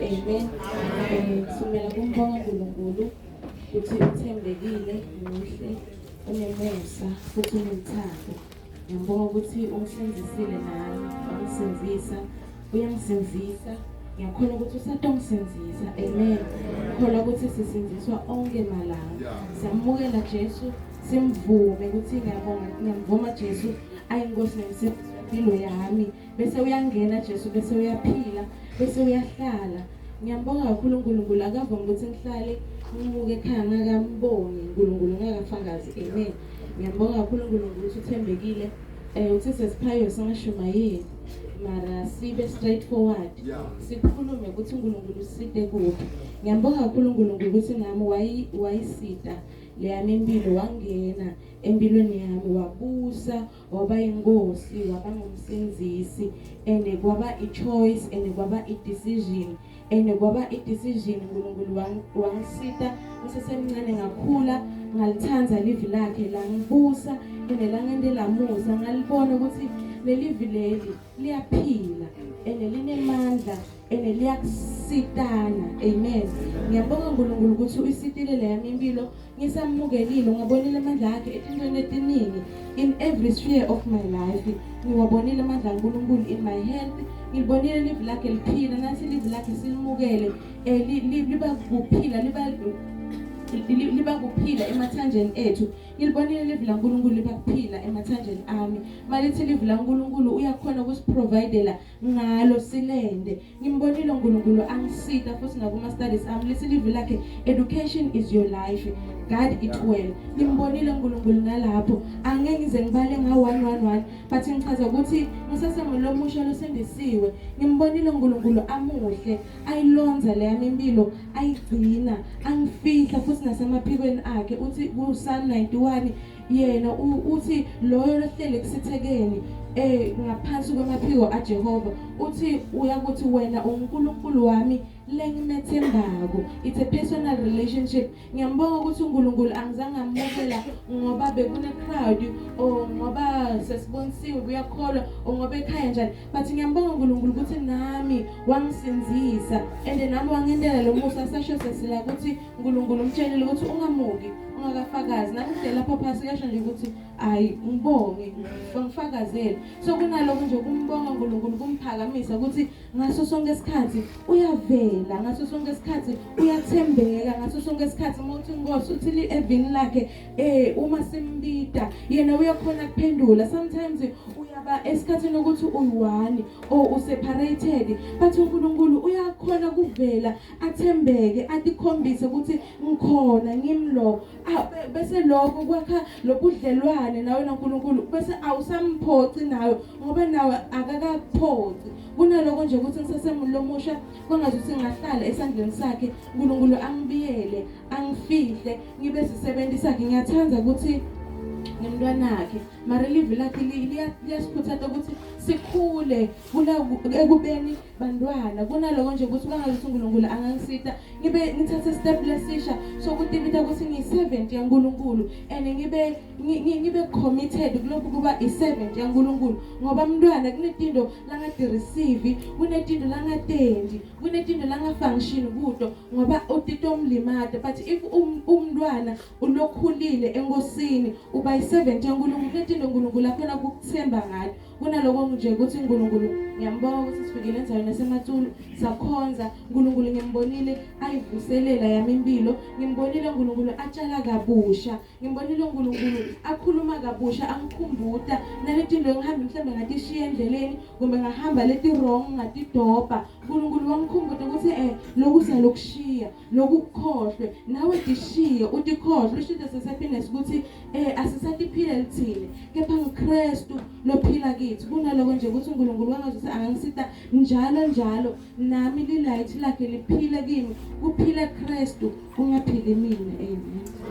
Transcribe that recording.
Amen. Sumela kumbonga uNkulunkulu ukuthi uthembekile, muhle, unemusa futhi unothando. Ngiyambonga ukuthi ungisindisile nami, wangisindzisa, uyangisindzisa. Ngiyakholwa ukuthi usatongisindzisa. Amen. Kholwa ukuthi sisindziswa onke malanga. Siyamukela Jesu, simvume ukuthi ngiyabonga, ngiyamvuma Jesu ayinkosi nemsindisi wempilo yami. Bese uyangena Jesu, bese uyaphila, bese uyahlala. Ngiyambonga kakhulu uNkulunkulu, akavumi ukuthi ngihlale ngimuke ekhaya ngakambongi uNkulunkulu, ngakafakazi. Amen. Ngiyambonga kakhulu uNkulunkulu ukuthi uthembekile. Uthi sesiphayo singashumayeli mara sibe straightforward, sikhulume ukuthi uNkulunkulu usite kuphi. Ngiyambonga kakhulu uNkulunkulu ukuthi nami wayisita leyami impilo, wangena empilweni yami, wabusa, waba inkosi, waba ngumsindzisi, and kwaba i-choice and kwaba i-decision and kwaba i-decision. uNkulunkulu wangisita ngisesemncane, ngakhula ngalithanda livi lakhe, langibusa and langentela musa, ngalibona ukuthi lelivi leli liyaphila and linemandla and liyakusitana. Amen. Ngiyabonga uNkulunkulu ukuthi uyisitile leyami impilo, ngisamukelile, ngabonile amandla akhe etintweni etiningi in every sphere of my life. Ngiwabonile amandla kaNkulunkulu in my health, ngilibonile livi lakhe liphila. Nathi livi lakhe silimukele, liba kuphila, liba kuphila emathanjeni ethu. Ngilibonile livi laNkulunkulu liba kuphila emathanjeni ami. Malithi livi laNkulunkulu uyakhona ukusiprovidela ngalo silende. Ngimbonile uNkulunkulu angisita futhi nakuma studies ami. Lithi livi lakhe, "Education is your life, guard it well." Ngimbonile uNkulunkulu nalapho. Angeke ngize ngibale nga 111, but ngichaza ukuthi ngisasengulomusha losindisiwe. Ngimbonile uNkulunkulu amuhle, ayilonza leyami impilo, ayigcina, angifihla futhi nasemaphikweni akhe. Uthi ku Psalm 91, yena uthi loyo lohlele kusithekeni ngaphansi kwemaphiko aJehova, uthi uyakuthi, "Wena uNkulunkulu wami lengimethembako." It's a personal relationship. Ngiyambonga ukuthi uNkulunkulu angizange amukela ngoba bekune crowd or ngoba sesibonisiwe kuyakholwa or ngoba ekhaya njani, but ngiyambonga uNkulunkulu ukuthi nami wangisindzisa and nami wangentela lo musa. Sasho sesila ukuthi uNkulunkulu umtshelile ukuthi ungamuki ungakafakazi. Nami ngidele lapho phasi, kasho nje ukuthi hayi, ngibonge, ngifakazele. So kunaloko nje kumbonga uNkulunkulu, kumphakamisa ukuthi ngaso sonke isikhathi uyavela, ngaso sonke isikhathi uyathembeka, ngaso sonke isikhathi uma uthi inkosi, uthi evini lakhe uma simbita yena uyakhona kuphendula. Sometimes uyaba esikhathini ukuthi uyi-one or useparated, but uNkulunkulu uyakhona kuvela, athembeke, atikhombise ukuthi ngikhona, ngimlo. Bese lokho kwakha lobudlelwane nawe noNkulunkulu, bese awusamphoci nawe ngoba nawe akakaphoci. Kunaloko nje ukuthi ngisesemulomusha, kwangazuthi ngingahlala esandleni sakhe, uNkulunkulu angibiyele, angifihle, ngibe sisebenzi sakhe. Ngiyathanda ukuthi ngimntwanakhe, mara livi lakhe liyasikhuthaza ukuthi sikhule ekubeni bantwana. Kunaloko nje ukuthi kwangazuthi uNkulunkulu angangisita ngibe ngithathe step lesisha sokutibita ukuthi ngiyi-servant yaNkulunkulu and ngibe committed kulokhu kuba i-servant yaNkulunkulu, ngoba mntwana kunetinto langati-receive, kunetinto langatendi, kunetinto langafunction kuto ngoba utito umlimata. But if umntwana ulokhulile enkosini, uba i-servant yaNkulunkulu, kunetinto uNkulunkulu akhona ukukuthemba ngayo. Kunaloko nje ukuthi uNkulunkulu ngiyambonga ukuthi sifikile endaweni yaseMatsulu, sakhonza uNkulunkulu. Ngimbonile ayivuselela yami impilo, ngimbonile uNkulunkulu atshala kabusha, ngimbonile uNkulunkulu akhuluma kabusha, angikhumbuta naletinto engihambe mhlawumbe ngatishiya endleleni kumbe ngahamba leti wrong, ngatidobha. uNkulunkulu wangikhumbuta ukuthi lokhu siyalokushiya, lokhu kukhohlwe nawe, tishiye utikhohlwe. Ushintshe sesephinde ukuthi asisatiphile lithini, kepha ngiKristu lophila kithi. Kunaloko nje ukuthi uNkulunkulu wangazuthi angangisita njalo njalo, nami lilight lakhe liphile kimi, kuphile Kristu, kungaphili mina. Amen.